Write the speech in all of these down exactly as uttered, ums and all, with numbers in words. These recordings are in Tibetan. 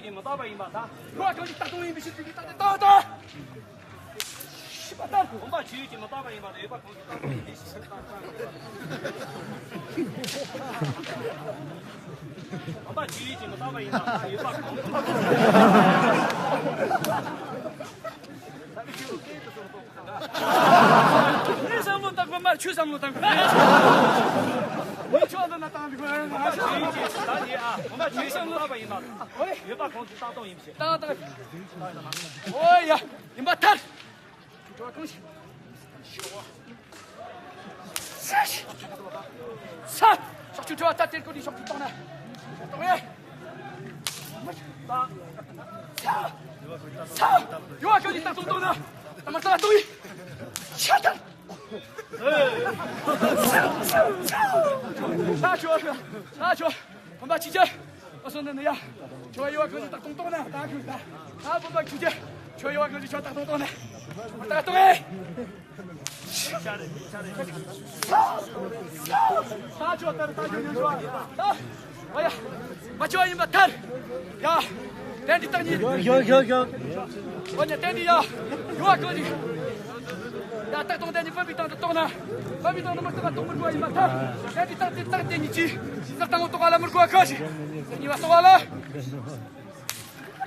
ཡིན་མི་རྟག་པ་ཡིན་པ་དང་། ཡོད་པ་གང་ཞིག་རྟག་སྟོང་ཡིན་པའི་ཕྱིར་དུ་ཡིན་རྟག་སྟེ་རྟག་ལྟ། ཤི་བ་ལྟར། སྒོམ་པ་ཇི་ཡོད་ཀྱི་མི་རྟག་པ་ཡིན་པ་དང་། ཡོད་པ་གང་ཞིག་རྟག་སྟོང་ཡིན་པའི་ཕྱིར་དུ་རྟག་ལྟ། སྒོམ་པ་ཇི་ཡོད་ཀྱི་མི་རྟག་པ་ཡིན་པ་དང་། ཡོད་པ་གང་ཞིག་རྟག་སྟོང་ཡིན་པའི་ཕྱིར་དུ་རྟག་ལྟ། ངའི་བསམ་བློ་བཏང་དགོས་མ། ཁྱོའི་བསམ་བློ་བཏང་དགོས། ངས་ཁྱོད་འདི་ན་བཏང་དགོས། ང་ཚོ་ཡིན་གྱི་ད་ཡིན་ཨ། ངོ་མ་ཁྱོའི་བསམ་བློ་བཏང་པ་ཡིན་ན། ཨོ་ཡ། ཡོད་པ་གང་ཞིག་རྟག་སྟོང་ཡིན་པའི་ཕྱིར། ཏག་ཏག་ཨོ་ཡ། ཡིན་པར་ཐལ། ཁྱོད་གང་ཞིག་ས། ཕྱོགས་ཆུ་ཁྲོ་བ་ལྟར་དེར་ཀོ་ནི་ཕྱོགས་ཀྱི་སྟོང་ན། སྟོང་ཡེ། ས། ས། ཡོད་པ་ཁྱོད་ཀྱི་རྟག་སྟོང་སྟོང་ན། ད་མར་ས་སྟོང་ཡེ། ཤ་ཐལ། ས་ཆོ། ས་ཆོ། བུམ་པ་ཅི་བྱ། ཨ་སོ་ན་ན་ཡ། ཁྱོད་ཡོད་པ་ཁྱོད་ཀྱི་རྟག་སྟོང་སྟོང་ན། ད་ཁྱོད་ད། ད་བུམ་པ་ཅི་བྱ། ཁྱོད་ཡོད་པ་ཁྱོད་ཀྱི་ཁྱོད་རྟག་སྟོང་སྟོང་ན། རྟག་སྟོང་ཡེ། ས་ཆོ་ལྟར་ལྟ་རྒྱུ་ཡོད་ཤོག་ད། ཨོ་ཡ། མ་ཆོག་ཡིན་པ་ཐལ། ཡ། དེ་འདི་རྟག་ཉིད། ཡོ་ཡོ་ཡོ། ཨོ་ཉ་དེ་འདི་ཡ། ཡོ་བ་གང་ཞིག་ཡ་རྟག་སྟོང་དེ་ཉིད་བུམ་པའི་སྟེང་དུ་རྟོགས་ན། བུམ་པའི་སྟེང་དུ་མི་རྟག་པ་རྟོགས་མི་དགོས་པ་ཡིན་པར་ཐལ། དེ་འདི་རྟག་དེ་རྟག་དེ་ཉིད་ཀྱིས། རྟག་སྟོང་རྟོགས་པ་ལ་མི་དགོས་པ་གང་ཞིག་དེ་གཉིས་པ་རྟོགས་པ་ལ།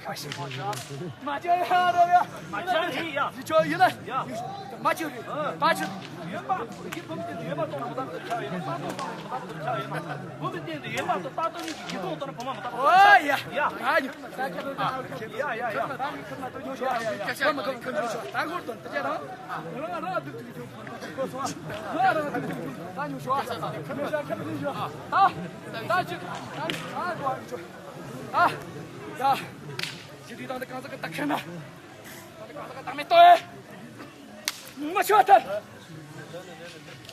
མ་ཅོ་ཡ་རོ་ཡ། མ་ཅོ་རི་ཡ། ཡི་ཅོ་ཡི་ལ། ཡ། མ་ཅོ་རི། མ་ཅོ། ཡོད་པ། ཡི་བུམ་སྟེང་དུ་ཡོད་པ་རྟོགས་ན་མི་རྟག་པར་ཁྱབ་ཡོད་པ། རྟག་སྟོང་རྟོགས་ན་མི་རྟག་པར་ཁྱབ་ཡོད་པ། བུམ་པའི་སྟེང་དུ་ཡོད་པ་དང་རྟག་སྟོང་གཉིས་ཀྱི་ཡིད་རྟོག་རྟོགས་ན་བུམ་པ་མི་རྟག་པར་ཁྱབ་ཡོད་པ། ཨོ་ཡ། ཡ། ཡ་ཡ་ཡ། ད་གོ་དོན་ད་ཅི་རང་། ང་རང་ང་རང་འདུག་འདུག་འདུག་གོ་སོང་། ང་རང་འདུག་འདུག་འདུག་ད་ཉུང་ཤོག་ཨ། ཁ་མི་ཤོག་ཁ་མི་ཤོག་ཨ། ད་ཅི། ཨ་ཨ་གོ་ཨ་ཤོག་ཨ། ཡ། ཇི་དུས་དང་དུ་གང་ཟག་གི་རྟགས་ཁེལ་ན། གང་ཟག་གི་རྟགས་མེད་རྟོགས་ཨེ། མ་ཤོག་ཐལ།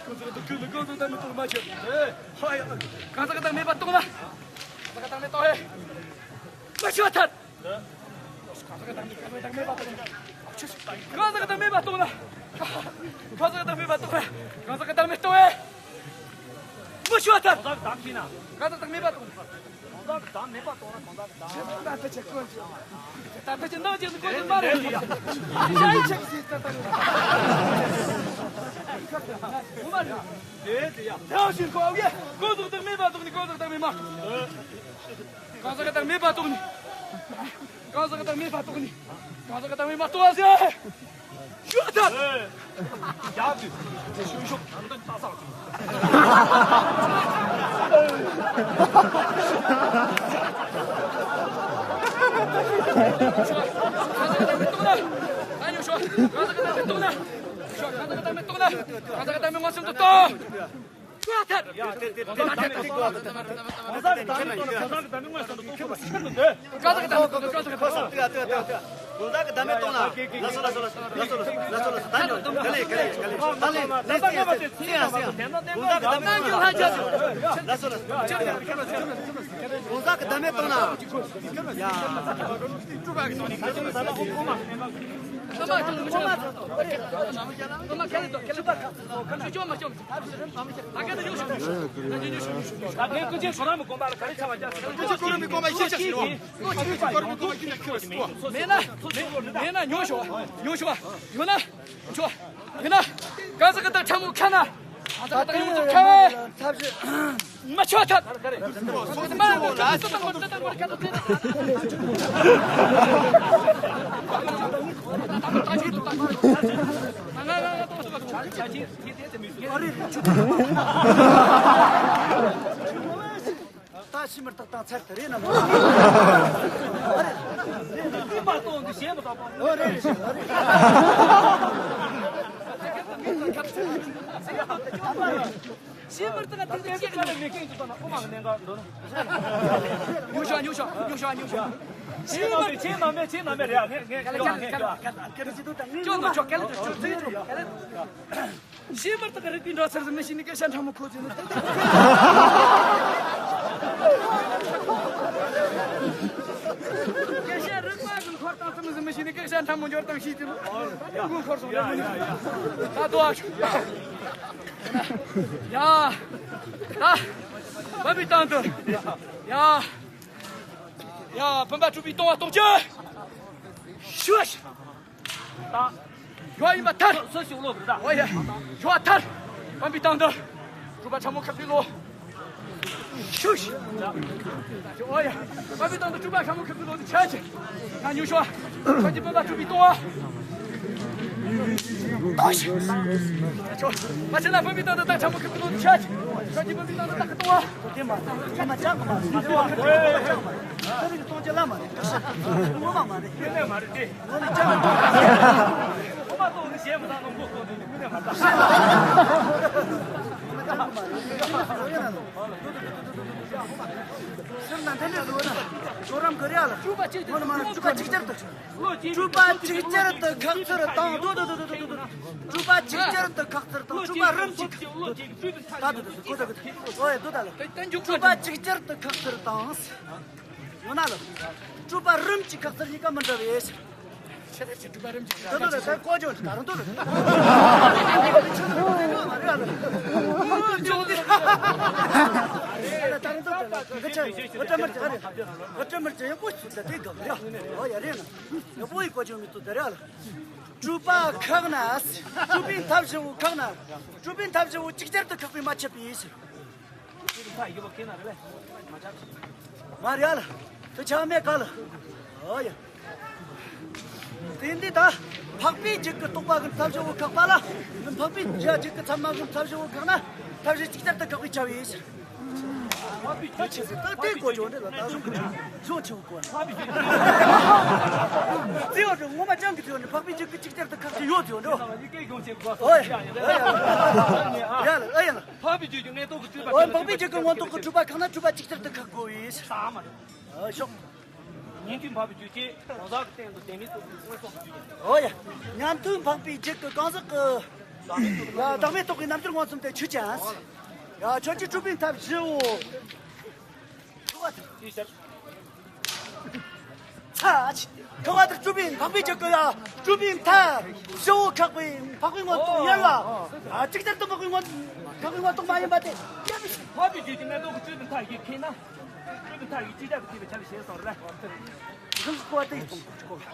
གང་ཟག་གི་རྟགས་ཁེལ་ན་གང་ཟག་གི་རྟགས་མེད་རྟོགས་མ་ཤོག་ཨེ། ཧ་ཡ། གང་ཟག་གི་རྟགས་མེད་པ་རྟོགས་ན། གང་ཟག་གི་རྟགས་མེད་རྟོགས་ཨེ། མ་ཤོག་ཐལ། གང་ཟག་གི་རྟགས་མེད་པ་རྟོགས་ན། གང་ཟག་གི་རྟགས་མེད་པ་རྟོགས་ན། གང་ཟག་གི་རྟགས་མེད་རྟོགས་ཨེ། མ་ཤོག་ཐལ། གང་ཟག་གི་རྟགས་མེད་རྟོགས་ན། གང་ཟག་གི་རྟགས་མེད་པ་རྟོགས་ན། གང་ཟག་གི་རྟགས་མེད་པ་རྟོགས་ན། གང་ཟག་གི་རྟགས། ད་ལྟ་ཅི་གོ་ཅི། ད་ལྟ་ཅི་འདང་ཅི་གོ་ཅི་མ་རེད། ཡ་ཡི་ཆག་ཅི་ད་ད་རེད། ངོ་མ་རེད། དེ་དེ་ཡ། དེ་ཞིག་གོ་ཡ། གང་ཟག་གི་རྟགས་མེད་པ་རྟོགས་ནི། གང་ཟག་གི་རྟགས་མེད་མ་རྟོགས། གང་ཟག་གི་རྟགས་མེད་པ་རྟོགས་ནི། གང་ཟག་གི་རྟགས་མེད་པ་རྟོགས་ནི། གང་ཟག་གི་རྟགས་མེད་མ་རྟོགས་ཟེར། ཤོག་ཐལ། ཡག་དུས། ཤོག་ཤོག་ད་ལྟ་ལྟ་ས། གང་ཟག་གི་རྟགས་མེད་རྟོགས་ན། གང་ཟག་གི་རྟགས་མེད་རྟོགས་ན། གང་ཟག་གི་རྟགས་མེད་རྟོགས་ན། གང་ཟག་གི་རྟགས་མེད་མངོན་སུམ་དུ་རྟོགས། ཡ་ཐད། ཡ་ཐད་ཐད་ཐད་ཐད་ཐད། གང་ཟག་གི་བདག་མེད་རྟོགས་ན་གང་ཟག་གི་བདག་མེད་མངོན་སུམ་དུ་རྟོགས་པ་ཕྱིར་དུ་འདོད། གང་ཟག་གི་བདག་མེད་རྟོགས་ན་གང་ཟག་གི་བདག་མེད། གང་ཟག་གི་བདག་མེད་རྟོགས་ན། ལགས་སོ་ལགས་སོ་ལགས་སོ་ལགས་སོ་ལགས་སོ། ད་ཉོ་ད་ལེ་ག་ལེ་ག་ལེ་ད་ལེ་ལེ་སེ་ཡ་སེ་ཡ། གང་ཟག་གི་བདག་མེད་རྟོགས་ན། ལགས་སོ་ལགས་སོ། གང་ཟག་གི་བདག་མེད་རྟོགས་ན། ཡ། མེད་ན། མེད་ན་ཉོ་ཤོག་ཉོ་ཤོག་ཡོད་ན། ཡོད་ན། གང་ཟག་གི་བདག་ཕྲ་མོ་ཁ་ན། གང་ཟག་གི་བདག་ཡོངས་སུ་ཁ་བས། མ་ཆོག་ཐལ། ད་ཤི་མི་རྟག་དང་ཚར་དེ་རེད་ན་མ། ཨོ་རེད་རེད་ཤི་ཨོ་རེད། ཤི་མི་རྟག་དེ་ཚོ་ཅི་ལ་མི་ཀིང་དུ་ད་ན་ཨོ་མ་གི་གནད་འགག་འདོན། ཉུང་ཤོག་ཉུང་ཤོག་ཉུང་ཤོག་ཉུང་ཤོག་ཤི་མི་རྟག་ཆེ་ན་མེད་ཆེ་ན་མེད་རེད་ངས་ངས་ཁྱོད་ལ་ངས་ཁྱོད་ལ། ཅོ་ནོ་ཅོ་ཀ་ལ་ཅོ་ཅོ་ཅོ་ཀ་ལ། ཤེས་པར་དག་རིག་པའི་འགྲོ་ཚར་ཟིན་མི་ཤེས་ནི་སྐད་ཆ་ཕྲ་མོ་ཁོ་ཚོས་ནི་ཏག་ཏག་སྐད་ཆ་རིག་པ་གི་འཁོར་སྟངས་ཙམ་ཟིན་མི་ཤེས་ནི་སྐད་ཆ་ཕྲ་མོ་འབྱོར་སྟངས་ཤེས་ཀྱི་ནི་མགོ་འཁོར་སོང་རེད་མི་ནི་ད་དོ་ཨ་ཤོ་ཡ་ད་བབ་པའི་སྟངས་དུ་ཡ། ཡ། བུམ་པ་སྤྲུལ་པའི་ལྟུང་བ་རྟོགས་རྒྱུ། ཤུ། ཡོ་ཡིན་པ་ཐར། སོ་སོ་ལོ་བུར་ད། ཨོ་ཡ། ཡོ་ཐར། བུམ་པའི་སྟེང་དུ། སྤྲུལ་པ་ཕྲ་མོ་ཁ་པི་ལོ། ཤུ། ཨོ་ཡ། བུམ་པའི་སྟེང་དུ་སྤྲུལ་པ་ཕྲ་མོ་ཁ་པི་ལོ་དེ་ཆ་ཆེ། ང་ཉུ་ཤོ། ཁ་ཅི་བུམ་པ་སྤྲུལ་པའི་ལྟུང་བ། ཨོ་ཡ། ང་ཆེ་ན་བུམ་པའི་སྟེང་དུ་ད་ཕྲ་མོ་ཁ་པི་ལོ་དེ་ཆ་ཆེ། ཁ་ཅི་བུམ་པའི་སྟེང་དུ་ད་ཁ་ལྟུང་བ། དེ་མ་ཐག་ཚང་མ་ཅང་གི་མ་རེད། དེ་བ་ཁ་ཅི་ཅང་མ་རེད། དེ་རིགས་གཏོང་རྒྱུ་ལ་མ་རེད། དེ་ཤ་ངོ་མ་མ་རེད། དེ་ནས་མ་རེད་དེ། ངོ་ནས་ཅང་མ་རེད། ངོ་མ་གཏོང་ནས་གཞན་མི་དག་ནང་མགོ་གཏོང་དེ་ནི་དངོས་གནས་མ་རེད། སེམས་ནང་དེ་འདྲ་བཟོ་ན་ཇོ་རམ་ག་རེ་ཡ་ལ། ངོ་ནས་མ་ལ་སྤྲུལ་པ་ཅིག་ཅར་དུ། སྤྲུལ་པ་ཅིག་ཅར་དུ་ཁག་ཚུར་བཏང་། དོ་དོ་དོ། སྤྲུལ་པ་ཅིག་ཅར་དུ་ཁག་ཚུར་བཏང་། སྤྲུལ་པ་རིམ་གྱིས་ཁག་ཚུར་བཏང་། ད་དོ་དོ་དོ་གོ་ད་གོ་ད། ཨོ་ཡ་དོ་ད་ལ། སྤྲུལ་པ་ཅིག་ཅར་དུ་ཁག་ཚུར་བཏང་། ཡོང་ན་ལ། སྤྲུལ་པ་རིམ་གྱིས་ཁག་ཚུར་གཉིས་ཀ་མི་འདྲ་བས། ཆེ་ལ་ཆེ་སྤྲུལ་པ་རིམ་གྱིས། དོ་དོ་ད་ད་གོ་ཅོ་ད་རུང་དོ་དོ། ད་རུང་དོ་ད་ད་ཆ་ཨོ་ཏྲ་མར་ཅ་རེ། ཨོ་ཏྲ་མར་ཅ་ཡ་གོ་ཆུ་ད་དེ་ག་རེ། ཨོ་ཡ་རེ་ན། ཡ་པོ་ཡི་གོ་ཅོ་མི་དོ་ད་རེ་ལ། སྤྲུལ་པ་ཁག་ན། སྤྲུལ་པའི་མཐའ་བཞི་བོ་ཁག་ན། སྤྲུལ་པའི་མཐའ་བཞི་བོ་ཅིག་ཅར་དུ་ཁག་པའི་མ་ཆད་པའི་ཕྱིར། མ་རེད་ལ། དེ་ཆ་མེད་ག་ལ། ཨོ་ཡ། དེ་འདི་ད། འཕགས་པའི་རྒྱུད་ཀྱི་རྟོག་པ་གི་མཐའ་བཞི་བོ་ཁག་པ་ལ། འཕགས་པའི་རྒྱུད་ཀྱི་ཚད་མ་གི་མཐའ་བཞི་བོ་ཁག་ན། མཐའ་བཞི་ཅིག་ཅར་དུ་ཁག་པའི་ཆ་བའི་ཕྱིར། ད་ཆེ་ཟེར་ད་དེ་གོ་ཆོག་འདྲ་ལ་ད་གཞུང་གི་གཞུང་ཆེ་བོ་གོ་ན། བརྩི་བ་དེ་ངོ་མ་ཅང་གི་བརྩི་བ་ནི་འཕགས་པའི་རྒྱུད་ཀྱི་ཅིག་ཅར་དུ་ཁག་ཅིག་ཡོད་ཟེར་བ་འདྲ། ཨོ་ཡ། ཨོ་ཡ། ཡ་ལ་ཨོ་ཡ་ལ། འཕགས་པའི་རྒྱུད་ཀྱི་མངོན་རྟོགས་ཀྱི་སྤྲུལ་པ། ཨོ་འཕགས་པའི་རྒྱུད་ཀྱི་མངོན་རྟོགས་ཀྱི་སྤྲུལ་པ་ཁག་ན་སྤྲུལ་པ་ཅིག་ཅར་དུ་ཁག་དགོས་པའི་ཕྱིར། ཨོ་ཤོག་ཉན་ཐོས་འཕགས་པའི་རྒྱུད་ཀྱི་གང་ཟག་གི་སྟེང་དུ་བདེན་མེད་རྟོགས་པའི་མངོན་རྟོགས་ཀྱི་རྒྱུད་ཡིན། ཨོ་ཡ། ཉན་ཐོས་འཕགས་པའི་རྒྱུད་ཀྱི་གང་ཟག་གི་བདག་མེད་རྟོགས་པའི་རྣམ་འགྱུར་མངོན་སུམ་དེ་ཆོས་ཅན། ཡ་ཁྱོད་ཀྱི་སྤྲུལ་པའི་མཐའ་བཞི་བོ། ཁག་པ་དེར། ཚ། ཁག་པ་དེར་སྤྲུལ་པའི་འཕགས་པའི་རྒྱུད་ཀྱི་ཡ། སྤྲུལ་པའི་མཐའ་བཞི་བོ་ཁག་པའི་འཕགས་པའི་མངོན་རྟོགས་ཡིན་ལ། ཨ་ཅིག་ཅར་དུ་འཕགས་པའི་མངོན། ཁག་པའི་མངོན་རྟོགས་མ་ཡིན་པ་དེ་ཡང་མི་ཤེས། འཕགས་པའི་རྒྱུད་ཀྱི་མངོན་རྟོགས་ཀྱི་སྤྲུལ་པའི་མཐའ་ཡིན་ཁེ་ན། སྤྲུལ་པའི་མཐའ་ཡིན་ཅིག་ཅར་དུ་བརྩིས་པའི་ཆ་ལ་ཞེས་སོགས་རེད། གཞུང་གི་གོ་བ་དེ་ཡིས་གཏོང་དགོས་ཀྱི་གོ་བ།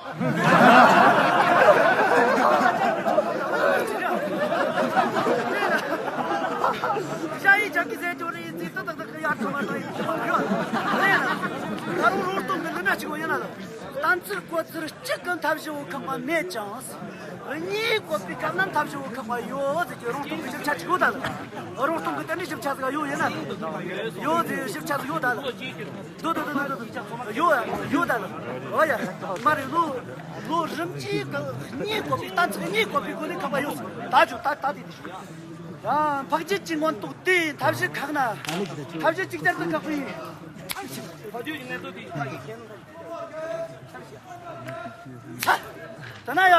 ཤ་ཡི་ཇག་གི་ཟས་ཅོ་རེ་ཡིན་ཚིག་ཏུ་ཏག་ཏག་གི་ཡར་ཐོན་པ་དང་ཡིན་ཚིག་པ་ཡོད་རེད། ད་རུང་རོང་སྟོང་གི་ལི་ན་གཅིག་པོ་ཡིན་ན་ལ། གཏན་ཚིགས་གོ་ཚུལ་གཅིག་གི་མཐའ་བཞི་བོ་ཁག་པ་མེད་ཀྱང་། གཉིས་བཀོད་པའི་སྐབས་ན་མཐའ་བཞི་བོ་ཁག་པ་ཡོད་ཟེར་གྱི་རོང་སྟོང་གི་ཞིབ་ཆ་ཅིག་ཡོད་ད་ལ། རོང་སྟོང་གི་དེ་འདྲའི་ཞིབ་ཆ་ཟིག་ཡོད་ཡིན་ན། ཡོད་ཟེར་ཞིབ་ཆ་ཟིག་ཡོད་ད་ལ། དོ་དོ་དོ་དོ་དོ། ཡོད་ཡོད་ད་ལ། ཨོ་ཡ། མ་རེད་ལོ། ལོ་རིམ་གྱིས་གཉིས་བཀོད་པའི་གཏན་ཚིགས་གཉིས་བཀོད་པའི་སྒོ་ནས་ཁག་པ་ཡོད། ད་ཆོག་ད་ད་དེ་དེ་ཞུ། ཡང་འཕགས་རྒྱུད་ཀྱི་མངོན་རྟོགས་དེ་མཐའ་བཞི་ཁག་ན། མཐའ་བཞི་ཅིག་ཅར་དུ་ཁག་པའི། འཕགས་རྒྱུད་ཀྱི་མངོན་རྟོགས་དེ་མཐའ་ཡི་ཁེ་ན། ད་ན་ཡ།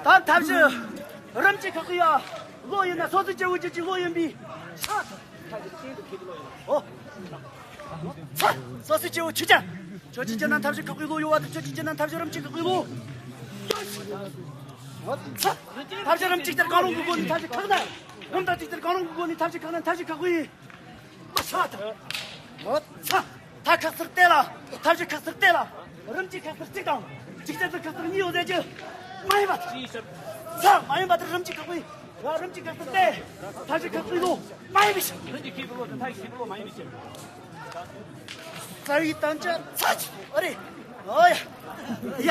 ད་མཐའ་བཞི་རིམ་གྱིས་ཁག་པའི་ཡ། བློ་ཡིན་ན་སོ་སོའི་སྐྱེ་བོ་རྒྱུད་ཀྱི་བློ་ཡིན་པའི། ཨོ། ཚ། སོ་སོའི་སྐྱེ་བོ་ཆོས་ཅན། ཁྱོད་ཀྱི་རྒྱུད་ན་མཐའ་བཞི་ཁག་པའི་བློ་ཡོད་པ་དང་ཁྱོད་ཀྱི་རྒྱུད་ན་མཐའ་བཞི་རིམ་གྱིས་ཁག་པའི་བློ། ཨོ་ཚ། མཐའ་བཞི་རིམ་གྱིས་ལྟར་གང་རུང་གི་སྒོ་ནས་མཐའ་བཞི་ཁག་ན། རིམ་དང་གཅིག་ལྟར་གང་རུང་གི་སྒོ་ནས་མཐའ་བཞི་ཁག་ན་མཐའ་བཞི་ཁག་པའི། མ་ཚ་དང་། ཨོ་ཚ། མཐའ་ཁག་ཚུར་བལྟས་ལ། མཐའ་བཞི་ཁག་ཚུར་བལྟས་ལ། རིམ་གྱིས་ཁག་ཚུར་གཅིག་དང་། ཅིག་ཅར་དུ་ཁག་ཚུར་གཉིས་ཡོད་ཟེར་རྒྱུ། མ་ཡིན་པ་དང་། ཚ། མ་ཡིན་པ་དང་རིམ་གྱིས་ཁག་པའི། རིམ་གྱིས་ཁག་ཏུ་སྟེ། མཐའ་བཞི་ཁག་པའི་བློ་མ་ཡིན་པའི་ཕྱིར། རིམ་གྱིས་ཁེ་པའི་བློ་དང་མཐའ་ཡི་ཁེ་པའི་བློ་མ་ཡིན་པའི་ཕྱིར། རྩ་བའི་དམ་བཅའ་ཚ་ཆེ་བ་རེད། ཨོ་ཡ། ཡ།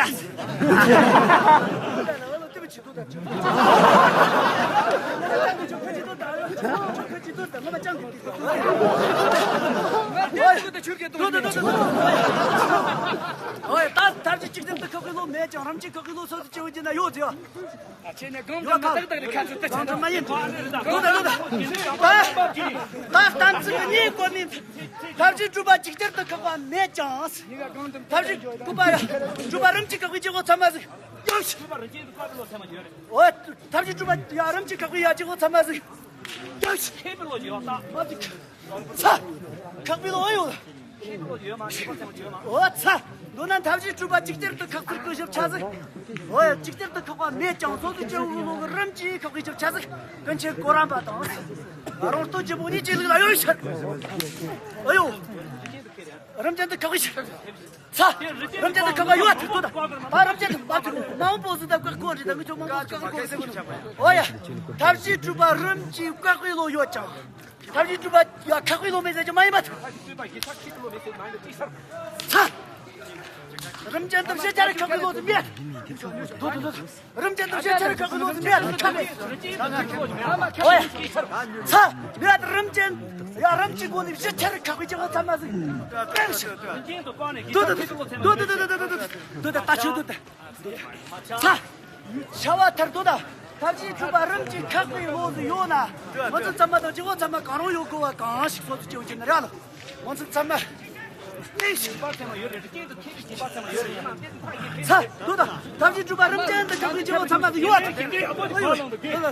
ཨོ་ཡ། ད་མཐའ་བཞི་ཅིག་ཙམ་དུ་ཁག་པའི་བློ་མེད་ཀྱང་རིམ་གྱིས་ཁག་པའི་བློ་སོ་སོ་སྐྱེ་བོ་བརྒྱུད་ན་ཡོད་ཟེར་བ། ཨ་ཆེ་ནས་གང་དུ་མི་ཏག་ཏག་རེ་ཁ་ཚུར་ཏི་ཆང་། གང་དུ་མ་ཡིན། གང་དུ་གང་དུ། ད་ད་གཏན་ཚིགས་གཉིས་བཀོད་ནས་མཐའ་བཞི་སྤྲུལ་པ་ཅིག་ཅར་དུ་ཁག་པ་མེད་ཀྱང་། མཐའ་བཞི་སྤྲུལ་པ་སྤྲུལ་པ་རིམ་གྱིས་ཁག་པའི་སྐྱེ་བོ་ཚང་མ་ཟིག་ཡང་ཞིག་ཨོ། མཐའ་བཞི་སྤྲུལ་པ་ཡ་རིམ་གྱིས་ཁག་པའི་ཡ་སྐྱེ་བོ་ཚང་མ་ཟིག་ཡང་ཞིག་མ་ཟིག་ཚ། ཁག་པའི་བློ་ཡོད། ཨོ་ཚ། མདོར་ན་མཐའ་བཞི་སྤྲུལ་པ་ཅིག་ཅར་དུ་ཁག་ཚུར་བཀོད་ཞིབ་ཆ་ཟིག་ཨོ་ཡ། ཅིག་ཅར་དུ་ཁག་པ་མེད་ཀྱང་སོ་སོའི་སྐྱེ་བོའི་བློ་གི་རིམ་གྱིས་ཁག་པའི་ཞིབ་ཆ་ཟིག་ཀུན་མཁྱེན་གོ་རམས་པ་དང་། རོང་སྟོན་གྱི་བོ་ཉིད་ཀྱི་ལུགས་ལ་ཡོད་ཤར། ཨོ་ཡོ། རིམ་ཅན་དུ་ཁག་པའི་ཕྱིར། ཚ། རིམ་ཅན་དུ་ཁག་པ་ཡོད་ཐུབ་ཐུབ་དང་། ད་རིམ་ཅན་དུ་མ་ཐུབ། མ་འོངས་པོ་ཟིག་ད་བཀག་གོ་རེད། ད་ངི་ཆོ་མང་པོ་བཀག་གོ་ཟེར་གོ། ཨོ་ཡ། ཐབས་ཤེས་གྲུབ་པ་རིམ་གྱིས་བཀག་པའི་བློ་ཡོད་ཀྱང་། ཐབས་ཤེས་གྲུབ་པ་ཡ་ཁག་པའི་བློ་མེད་ཟེར་གྱི་མ་ཡིན་པ་ཐུབ། ཚ། རིམ་ཅན་དུ་ཕྱི་ཆར་ཁག་པའི་བློ་དུ་མེད། དོ་དོ་དོ། རིམ་ཅན་དུ་ཕྱི་ཆར་ཁག་པའི་བློ་དུ་མེད། ཁག་པའི། ཨོ་ཡ། ཚ། མེད། རིམ་ཅན། ཡ་རིམ་གྱིས་སྒོ་ནས་ཕྱི་ཆར་ཁག་པའི་སྐྱེ་བོ་ཚང་མ་ཟིག་ཏེང་ཞིག་དོ་དོ་དོ་དོ་དོ་དོ་དོ་དོ་དོ་དོ་ད་ཆོད་དོ་ད། ཚ། བྱ་བ་མཐར་ཐུག་དང་། ཐབས་ཤེས་གྲུབ་པ་རིམ་གྱིས་ཁག་པའི་བློ་ཟིག་ཡོད་ན། ང་ཚོ་ཚང་མ་དང་སྐྱེ་བོ་ཚང་མ་གང་རུང་ཡོད་དགོས་པ་གང་ཞིག་སོ་སོ་སྐྱེ་བོ་ཅན་ར་ལ། ང་ཚོ་ཚང་མ། ཚ། དོ་དང་། ཐབས་ཤེས་གྲུབ་པ་རིམ་ཅན་དུ་ཁག་པའི་སྐྱེ་བོ་ཚང་མ་ཟིག་ཡོད་པ་དང་། ཡོད་ལ།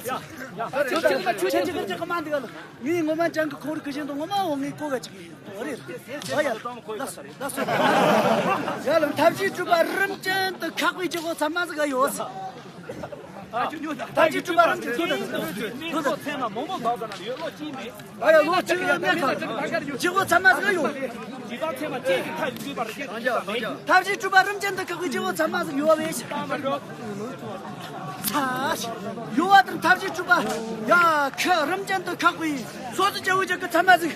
ཆོས་ཆོས་ཆོས་ཆོས་ཆོས་ཆོས་ཆོས་ཆོས་ཆོས་ཆོས་ཆོས་ཆོས་ངའི་ངོ་མ་ཅང་གི་ཁོང་རིག་གི་བཞིན་དུ་ངོ་མ་འོ་ངའི་གོ་ག་ཅིག་ཡིན་དོ་རེད། ཨ་ཡ། ལགས་སོ། ལགས་སོ། ཡ་ལ་ཐབས་ཤེས་གྲུབ་པ་རིམ་ཅན་དུ་ཁག་པའི་སྐྱེ་བོ་ཚང་མ་ཟིག་ག་ཡོད། ཐབས་ཤེས་གྲུབ་པ་རིམ་ཅན་དུ་དུ་དུ་དུ་ཨ་ཡ་ལོ་གཅིག་ཡོད་མེད་ཁག་སྐྱེ་བོ་ཚང་མ་ཟིག་ག་ཡོད། ཐབས་ཤེས་གྲུབ་པ་རིམ་ཅན་དུ་ཁག་པའི་སྐྱེ་བོ་ཚང་མ་ཟིག་ཡོད་པས། ཚ། ཡོད་པ་དང་ཐབས་ཤེས་གྲུབ་པ། ཡ་ཁ་རིམ་ཅན་དུ་ཁག་པའི་སོ་སོ་སྐྱེ་བོ་ཅག་གི་ཚང་མ་ཟིག་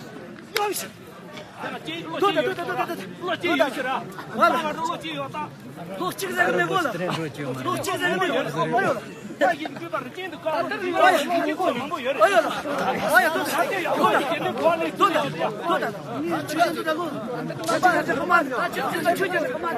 ཡོད་ཤི། དོ་ད་དོ་ད་དོ་ད་དོ། ལོ་གཅིག་ཡོད་ཤི་ར། ང་ལ། ལོ་གཅིག་ཡོད་ད། ལོ་གཅིག་ཟེར་གི་མེད་གོ་ལ། ལོ་གཅིག་ཟེར་གི་མེད་གོ་ལ། ཨ་ཡོད་ལ། ད་ཡིན་གྲུབ་པ་རིམ་ཅན་དུ་ཁག་པའི་སྐྱེ་བོ་མང་པོ་ཡོད་རེད། ཨ་ཡོད་ལ། ཨ་ཡོད་དོ་ད། དོ་ད། དོ་ད། དོ་ད། ཆུ་ཆེན་དུ་ད་གོ། ཆུ་ཆེན་དུ་ད་གོ། ཆུ་ཆེན་དུ་ད་གོ།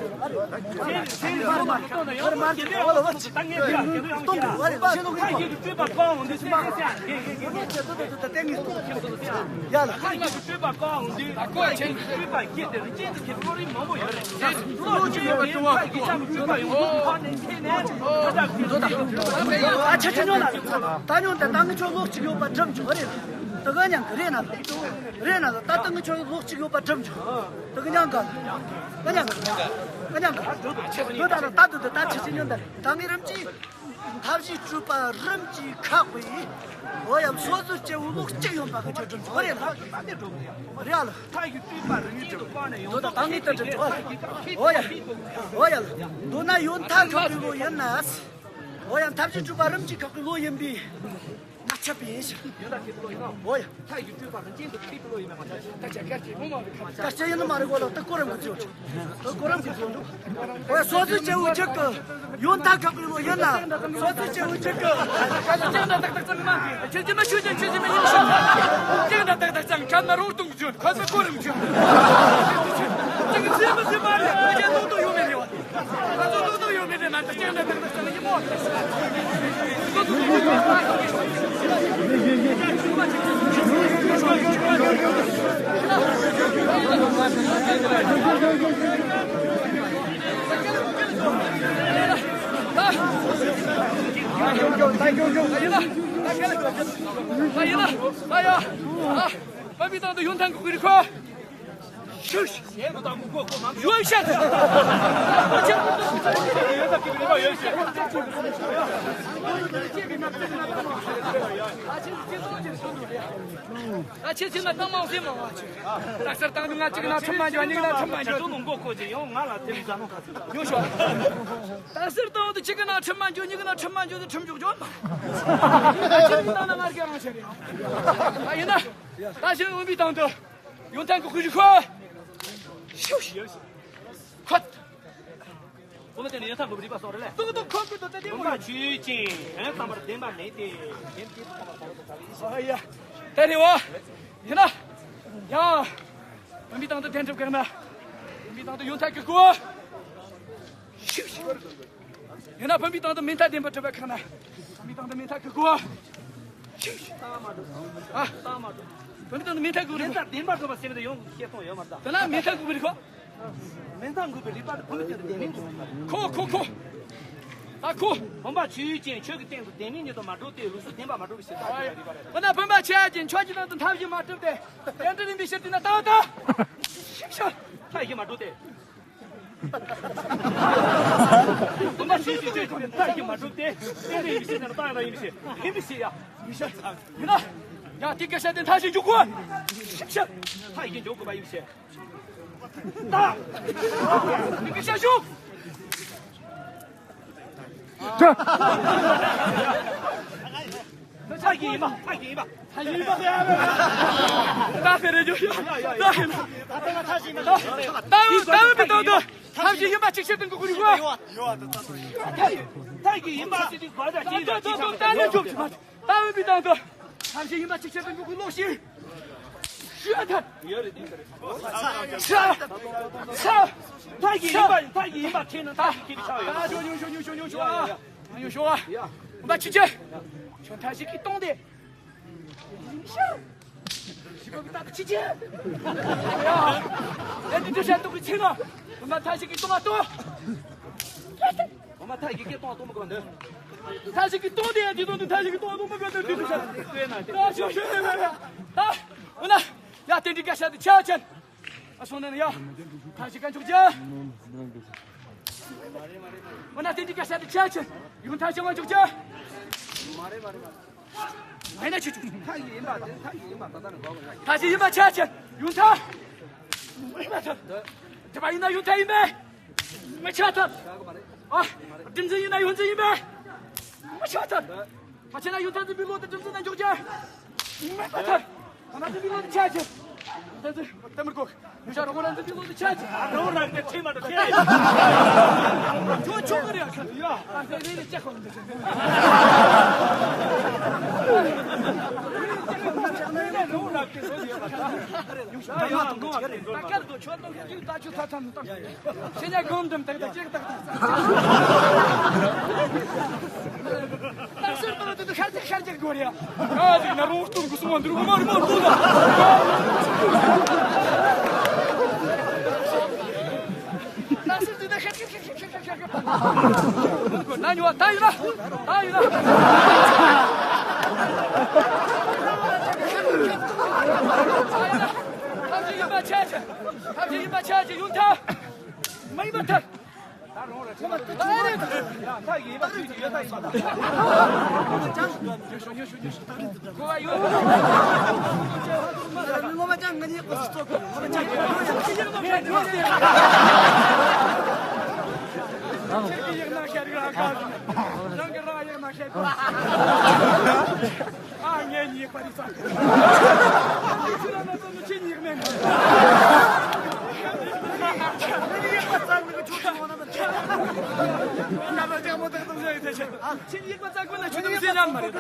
ཐབས་ཤེས་གྲུབ་པ་རིམ་གྱིས་ཁག་པའི། འོ་ཡ། སོ་སོ་སྐྱེ་བོ་ལོ་གཅིག་ཡོད་པ་གི་ཆོས་སྒྲུབ་ཆོག་རེད་ལ། རེད་ལ། ཐབས་ཤེས་གྲུབ་པ་རིམ་གྱིས་ཁག་པའི་ཡོད་ད་ད་ངེས་དུ་སྒྲུབ་ཆོག་འོ་ཡ། འོ་ཡ་ལ། མདོར་ན་ཡོན་ཐབས་ཁག་པའི་བློ་ཡིན་ན། འོ་ཡ། ཐབས་ཤེས་གྲུབ་པ་རིམ་གྱིས་ཁག་པའི་བློ་ཡིན་པས། ང་ཁྱབ་པས་ཤི། འོ་ཡ། ད་ཆ་ཡིན་ནི་མ་རེད་གོ་ལ། ད་གོ་རམ་གི་ཚོད། ད་གོ་རམ་གི་ཚོད་འདུག་འོ་ཡ། སོ་སོའི་སྐྱེ་བོ་གཅིག་གི་ཡོན་ཐབས་ཁག་པའི་བློ་ཡིན་ན། སོ་སོའི་སྐྱེ་བོ་གཅིག་གི་ཁྱེད་ཀྱི་མ་ཤོད་ཀྱང་ཁྱེད་ཀྱི་མ་ཡིན་ཤོད། ཁྱེད་ཀྱི་ད་ཏག་ཏག་ཙང་ཁྱེད་མ་རོགས་གཏོང་རྒྱུ་ཁོ་ཚོ་གོ་རིམ་རྒྱུ། ཁྱེད་ཀྱི་ཚེ་མི་ཚེ་མ་རེད། ཁྱེད་ཀྱི་ལོག་ཏུ་ཡོད་མེད་རེད་བ། ང་ཚོ་ལོག་ཏུ་ཡོད་མེད་རེད་ན་ད་ཁྱེད་ཀྱི་ད་ཏག་ཏག་ཙང་ཡིན་མོ། ཕ་མའི་དང་དུ་ཡོན་ཐང་གི་ཁུ་རི་ཁོ། ཤུ་ཤུ། ཡོན་ཤ་ཚ། ད་ཁྱེད་ཚོས་ན་གཏམ་མང་སེ་མང་བ་ཆེ། ད་སེར་བཏང་དུས་ང་གཅིག་ན་ཁྲིམས་མ་འཇོག་གཉིས་ན་ཁྲིམས་མ་འཇོག་ད་སེར་བཏང་དུས་གཅིག་ན་ཁྲིམས་མ་འཇོག་གཉིས་ན་ཁྲིམས་མ་འཇོག་དུས་ཁྲིམས་འཇོག་འཇོག་མ། ད་ཁྱེད་ཚོས་བཏང་ན་ང་རྒྱལ་རང་ཆེ་རེད། ད་ཡིན་ན། ད་ཁྱེད་འོན་པའི་དང་དུ། ཡོན་ཐང་གི་ཧུ་ཞི་ཁོ། ཤུ་ཤུ། ཁོ། བུ་མོ་དེ་ནི་ཡོན་ཐང་གི་རིག་པ་སོགས་རེད་ལས། ཏུག་ཏུག་ཁོ་ཀི་ཏུ་ཏེ་ཏེ་བུམ་པ་ཆོས་ཅན། དོན་དམ་པར་བདེན་པ་མེད་དེ། བདེན་དེ་ཐོག་མ་ཐོག་ཏུ་ཐག་ཡིན་ཞིང་། ཨ་ཡ། ད་རེ་བ། ཡིན་ན། ཡ། བུམ་པའི་སྟེང་དུ་བདེན་གྲུབ་བཀག་ན། བུམ་པའི་སྟེང་དུ་ཡོན་ཐང་གི་སྐུ། ཤུ་ཤུ། ཡང་ན་བུམ་པའི་སྟེང་དུ་མིང་མཐའ་བདེན་པར་གྲུབ་པ་ཁེགས་ན། བུམ་པའི་སྟེང་དུ་མིང་མཐའ་གི་གོ། ཨ། བུམ་པའི་སྟེང་དུ་མིང་མཐའ་གི་གོ། མིང་མཐའ་བདེན་པར་གྲུབ་པ་ཟེར་བ་དེ་ཡོང་སྐད་གཏོང་ཡོད་མ་རེད་ད། དེ་ན་མིང་མཐའ་གི་གོ་རིག་གོ། མིང་མཐའ་གི་གོ་རིག་པ་དེ་བུམ་པའི་སྟེང་དུ་བདེན་མིན་གྱི་རིག་པ་རེད། ཁོ་ཁོ་ཁོ། ད་ཁོ། བུམ་པ་ཆོས་ཅན། ཆོས་ཀྱི་སྟེང་དུ་བདེན་མིན་གཉིས་དང་མ་གྲུབ་སྟེ། ལུགས་སྲོལ་བདེན་པ་མ་གྲུབ་པའི་ཕྱིར་ད་ཁོ་རིག་པ་རེད། འོ་ན་བུམ་པ་ཆོས་ཅན། ཆོས་ཀྱི་སྟེང་དུ་མཐའ་བཞི་མ་གྲུབ་སྟེ། རྟེན་འབྲེལ་ཡིན་པའི་ཕྱིར་དེ་ན་ད་ད། ཤིག་ཤ། མཐའ་བཞི་མ་གྲུབ་སྟེ། བུམ་པ་ཆོས་ཅན། ཆོས་ཀྱི་སྟེང་དུ་མཐའ་བཞི་མ་གྲུབ་སྟེ། རྟེན་འབྲེལ་ཡིན་པའི་ཕྱིར་དེ་ན་ད་ཡང་ན་ཡིན་པའི་ཕྱིར། ཡིན་པའི་ཕྱིར་ཡ། ཡིན་ན། ཡང་དེ་སྐད་བཤད་དེ་མཐའ་བཞི་འཇུག་གོ། ཤིག་ཤ། ཐག་ཡིན་འཇོག་དགོས་པ་ཡིན་ཞེས། ད། མི་གི་ཤ་ཤུགས། ཐག་ཡིན་པ། ཐག་ཡིན་པ། ཐག་ཡིན་པ། ད་ཕེ་རེ་འཇོག་ཡ། ད་ཕེ་རེ། ད་ད་ད་ད་ད་ད། ཐབས་ཤེས་ཡིན་པ་གཅིག་བྱས་ཏེ་འགུག་གི་རེད་བ། ཐག་ཡིན་པ་གཅིག་གཅིག་གོ་ད་གཅིག་ད་གཅིག་ད་ད་ད་ད་ད། ད་འོས་པའི་དང་དུ། ཐབས་ཤེས་ཡིན་པ་གཅིག་བྱས་པའི་མགོ་ལོག་ཤིང་། ཤུ་ཐབས། ཚ། ཚ། ཐག་གི་ཡིན་པ་ཐག་གི་ཡིན་པ་ཁྱེད་ནང་ཐག་གི་ཁྱེད་ཆགས་ཡོད། ཨ་ཉོ་ཉོ་ཤོ་ཉོ་ཤོ་ཉོ་ཤོ་ཨ། ཉོ་ཤོ་ཨ། ཡ། འོ་ན་ཁྱེད་ཀྱིས། ཁྱོད་ཐབས་ཤེས་ཀྱིས་གཏོང་དེ། ཤར། ཞི་བ་གི་ཐག་ཁྱེད་ཀྱིས། ཡ། ཡ་འདི་འདྲ་བྱ་གཏོང་གི་ཆེ་ན། འོ་ན་ཐབས་ཤེས་ཀྱིས་གཏོང་ཨ་གཏོང་ཨ། འོ་མ་ཐག་གི་སྐད་གཏོང་གཏོང་མི་དགོས་འདི། ཐབས་ཤེས་ཀྱིས་གཏོང་དེ་ཡ་དེ་དོན་དུ་ཐབས་ཤེས་ཀྱིས་གཏོང་གཏོང་མི་དགོས་འདི་དུས་དུ་ཤར། ད་ཤོ་ཤོ་ཡ་ཡ་ཡ། ད་འོ་ན་ཡ་དེ་འདྲའི་སྐད་ཆ་དེ་ཆ་ཆེན། ཨ་སོང་ན་ཡ། ཐབས་ཤེས་ཀ་འཇོག་རྒྱུ། འོ་ན་དེ་འདྲའི་སྐད་ཆ་དེ་ཆ་ཆེན། ཡུན་ཐབས་ཤེས་མ་འཇོག་རྒྱུ། མེད་ན་ཆུ་ཆུ། ཐག་ཡིན་པ་དེ་ཐག་ཡིན་པ་ད་ལྟ་ནས་གོ་དགོས་ཡ། ཐབས་ཤེས་ཡིན་པ་ཆ་ཆེན། ཡུན་ཐབས། མ་ཡིན་པ་ཐབས། དེ་པ་ཡིན་ན་ཡུན་ཐབས་ཡིན་པས། མ་ཆགས་ཐབས། ཨ། རྒྱུ་མཚན་ཡིན་ན་ཡོད་མཚན་ཡིན་པས། མ་ཆགས་ཐབས། མ་ཆགས་ན་ཡོད་ཐབས་འཛིན་པའི་བློ་དེ་རྒྱུ་མཚན་ན་འཇོག་རྒྱུ། མ་ཆགས་ཐབས། ང་ན་འཛིན་པའི་བློ་དེ་ཆགས་རྒྱུ། ད་འཛིན་ད་མི་དགོས། ཉུ་ཤ་རོགས་རང་འཛིན་པའི་བློ་དེ་ཆགས་རྒྱུ། རོགས་རང་གི་ཁྲིད་མ་འགྲོ་ཁྱེད། ཁྱོད་ཁྱོད་ཀྱི་རེད་ཁ། ཡ། ད་འཛིན་རེད་ཅེས་ཁོ་འཛིན། རོགས་རང་གི་བློ་དེ་ཡོད་པ་ད། ད་གར་དུ་ཆོད་དང་གཅིག་ད་ཆུ་ཚ་ཚ་མི་བཏང་། ཁྱེད་ཉ་གང་འགྲིམ་ཏག་ཏག་ཅིག་ཏག་ཏག་ས། ཏག་སུར་ཏོ་ཏོ་ཤར་ཅིག་ཤར་ཅིག་གོ་རེ། ཨ་ཅིག་ན་རོང་སྟོར་གུ་སུ་མ་འདུར་གུ་མ་རུ་མ་འདུར་ལ། ཏག་སུར་ཏོ་ཏོ་ཤར་ཅིག་ཤར་ཅིག་ཤར་ཅིག་ཤར་ཅིག་ཤར་ཅིག་ན་ཉོ་ད་ཡིན་ན་ད་ཡིན་ན། ཐབས་ཤེས་ཡིན་པ་ཆ་ཆེ། ཐབས་ཤེས་ཡིན་པ་ཆ་ཆེ་ཡུན་ཐག་མ་ཡིན་པ་ཐག་ངོ་མ་ཅང་ང་གཉིས་ཀོ་སི་ཙོག་གི་ངོ་མ་ཅང་གི་ཡག་ན་ཤར་རང་ག་རང་གི་རང་ཡག་ན་ཤར་གི་ཨ་ངས་ཉེས་པ་རེད་ས། ཁྱེད་རང་ཚོ་ནི་ཁྱེད་ཉེས་མེད། ཁྱེད་ཉེས་པ་ཙམ་ལ་ཁྱོད་ཚོ་ངོ་ན་མ་ཁྱེད་ལ་ལྟད་མོ་ལྟ་གཏོང་ས་ཡོད་དེ་ཆེ། ཁྱེད་ཉེས་པ་ཙམ་ཁོ་ན་ཁྱོད་ཚོ་སེམས་ཉམས་མ་རེད།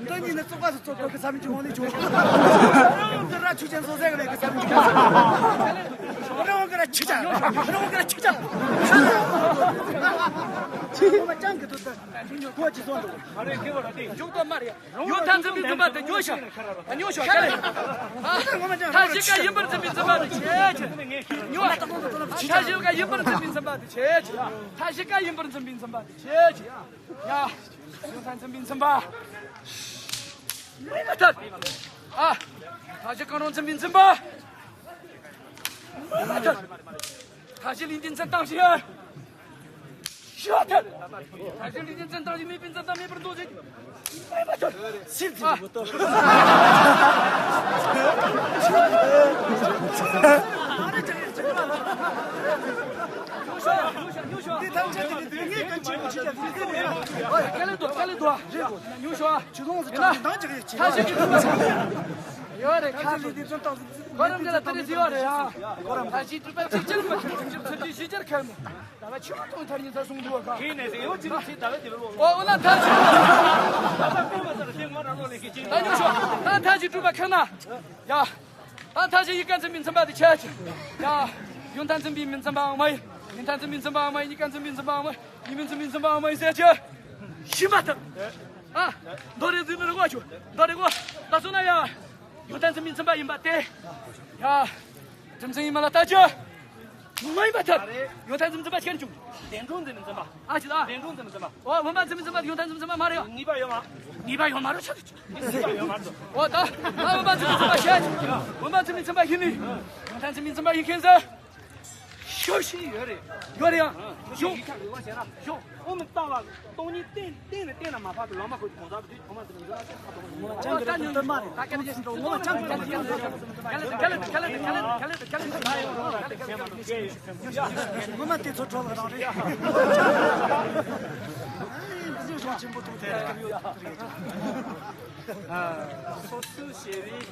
འདི་གཉིས་ནི་བཙོག་པ་སུ་བཙོག་པ་གི་བསམ་གྱི་འོང་ནི་བྱུང་། རང་གི་ར་ཆུ་ཆེན་བཟོ་ཟེར་གི་མེད་གི་བསམ་གྱི་འོང་། རང་གི་ར་ཆུ་ཆེན། རང་གི་ར་ཆུ་ཆེན། ཁྱེད་ངོ་མ་ཅང་གི་དུ་ད་གོ་ཅི་བཟོ་འདུག་མཇུག་ཏུ་མར་ཡ། ཡོན་ཐབས་འཛིན་པའི་འཛིན་པ་དེ་ཉོ་ཤ། ཉོ་ཤ་ག་རེ། ཐབས་ཤེས་ཀ་ཡིན་པར་འཛིན་པའི་འཛིན་པ་དེ་བྱེད་ཀྱི། ཉོ། ཐབས་ཤེས་ཀ་ཡིན་པར་འཛིན་པའི་འཛིན་པ་དེ་བྱེད་ཀྱི། ཐབས་ཤེས་ཀ་ཡིན་པར་འཛིན་པའི་འཛིན་པ་དེ་བྱེད་ཀྱི། ཡ། ཡོན་ཐབས་འཛིན་པའི་འཛིན་པ། མི་མ་ཐར། ཨ། ཐབས་ཤེས་གང་རུང་འཛིན་པའི་འཛིན་པ། མི་མ་ཐར། ཐབས་ཤེས་ལུས་འདི་འཛིན་སྟངས་ཤེས། ཤེས་ཐལ། ཐབས་ཤེས་ལུས་འདི་འཛིན་སྟངས་ཤེས། མེད་པའི་འཛིན་སྟངས་མེད་པར་འདོད་ཅིང་། མི་མ་ཐར། སྲིད་དེ། ཨ། ཉུང་ཤོས། ཉུང་ཤོས། ཉུང་ཤོས། འདི་ཐམས་ཅད་དེ་ངས་གང་བྱེད་མི་བྱེད་ཀྱང་འདི་ཚོ་ཡིན། ཨོ་ཡ། ཁས་ལེན་དུ་ཁས་ལེན་དུ། རེད་འོ། ཉུང་ཤོས། ཆུ་ལོང་ཟེར་ད་འདང་ཅིག་ཡོད་ཅིག་ཐབས་ཤེས་ཀྱི་ཐབས་ཤེས་ཡོད་རེད་ཁ་ལི་འདི་ཚོ་ཏོག་ཙམ་གོ་རམ་འདི་ལ་ཏི་རི་ཟི་ཡོད་རེད་ཡ། ཐབས་ཤེས་གྲུབ་པ་གཅིག་ཅར་མ་ཁྱེར་ཅིག་ཅར་ཚུར་ཅིག་བཞི་ཅར་ཁར་མོ། ད་བ་ཆུ་བ་ཐོང་ཐར་ཉིན་ཚ་སོང་འདུག་ག་ཁྱེད་ནས་ཟེར་ཡོད་ཅིག་ཅིག་ད་བ་དེ་བ་ལོ། ཨོ་ཨོ་ན་ཐབས་ཤེས། ད་ད་པོ་མ་ས་ར་ཏེ་ང་ར་ལོ་ལེ་ཁེ་ཅིག་ད་ཉུང་ཤོས། ད་ཐབས་ཤེས་གྲུབ་པ་ཁ་ན། ཡ། ད་ཐབས་ཤེས་ཡི་ག་འཛིན་པའི་འཛིན་པ་དེ་བྱེད་ཀྱི། ཡ། ཡོན་ཐབས་འཛིན་པའི་མི་འཛིན་པའང་མ་ཡིན། ཡོན་ཐབས་འཛིན་པའི་འཛིན་པའང་མ་ཡིན། ཡི་ག་འཛིན་པའི་འཛིན་པའང་མ་ཡིན། ཡིན་མིན་འཛིན་པའི་འཛིན་པའང་མ་ཡིན་ཟེར་གྱི། ཤི་མ་ཐབས། ཨ། མདོ་རེ་འཛིན་ནི་རེ་གོ་ཆུ། མདོ་རེ་གོ། ད་སོ་ན་ཡ། ཡོན་ཐབས་འཛིན་པའི་འཛིན་པ་ཡིན་པ་སྟེ། ཡ། རྒྱུ་མཚན་ཡིན་མ་ལ་ལྟ་རྒྱུ། མ་ཡིན་པ་ཐལ། ཡོན་ཐབས་འཛིན་པའི་འཛིན་པ་ཁྱེར་བྱུང་། བདེན་དྲུག་འཛིན་པའི་འཛིན་པ། ཨ་ཅི་ད། བདེན་དྲུག་འཛིན་པའི་འཛིན་པ། ཨོ་བུམ་པ་འཛིན་པའི་འཛིན་པ་ཡོན་ཐབས་འཛིན་པའི་འཛིན་པ་མ་རེད། ངེས་པ་ཡོད་མ། ངེས་པ་ཡོད་མ་རེད་ཆ། ངེས་པ་ཡོད་མ་རེད། ཨོ་ད། ད་བུམ་པ་འཛིན་པའི་འཛིན་པ་བཤད། བུམ་པ་འཛིན་པའི་འཛིན་པ་ཡིན་ནི། ཡོན་ཐབས་འཛིན་པའི་འཛིན་པ་ཡིན་མཁན་ཟེར། ཁྱོད་ཤེས་ཡོད་རེད། ཡོད་རེད་ཡ། ཞོག་ཞོག་ཨོ་མི་རྟག་ལ་སྟོང་ཉིད་བསྟན་བསྟན་ནས་བསྟན་ན་མ་ཕར་དུ་ལམ་མ་ཁོ་གོང་ས་དུས་གོང་མ་དུ་ལ་འཛུལ་ལ་ཆེ་ཁ་དོག་ངོ་མ་ཅང་གི་རེད། ད་མ་རེད། ད་སྐད་ཆ་ཞིག་འགྲོ་ངོ་མ་ཅང་གི་རེད། ངོ་མ་དེ་ཚོ་གྲོགས་ལ་རང་རེད། འཛིན་གཞུང་ཆེན་པོ་ཐུག་དེ་སྐབས་ཡོད་ཐུག་རེད། སོ་སོའི་ཞེ་བའི།